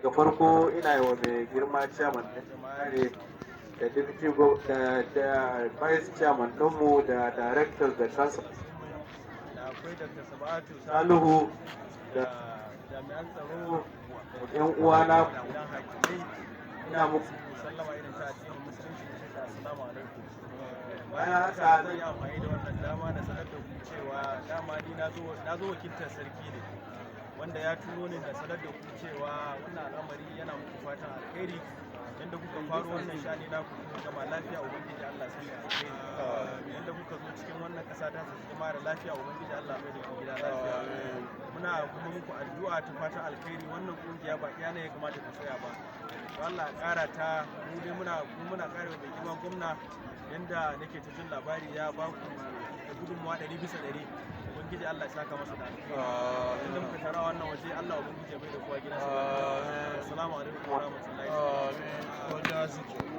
Daga farko ina yi wa mai girma chairman na Jama'are da deputy da vice chairman ɗinmu da directors da council Da akwai Dr. Sabatu Salihu da da jami'an tsaro da 'yan uwana, da hakimai, ina muku sallama irin ta addinin Musulunci da shi, assalamu alaikum. Bayan haka zan Zan yi amfani da wannan dama na sanar da ku cewa dama ni na zo wakiltar sarki ne, wanda ya turo ni na sanar da ku cewa wannan al'amari yana muku fatan alkhairi. Yadda kuka faro wannan sha'ani na ku kuka gama lafiya, Ubangiji Allah sanya alkhairi. Yadda kuka zo cikin wannan ƙasa ta su mara lafiya, Ubangiji Allah mai da ku gida lafiya. Muna kuma muku addu'a ta fatan alkhairi. Wannan kungiya ba iya ne ya kamata ku tsaya ba, to Allah ya ƙara ta. Mu dai muna ƙara mai girma gwamna, yanda nake ta jin labari ya ba ku da gudunmawa 100%. Ubangiji Allah ya saka masa da alkhairi. Inda muka tara wannan waje, Allah Ubangiji ya bai da kowa gidansa. Assalamu alaikum wa rahmatullahi.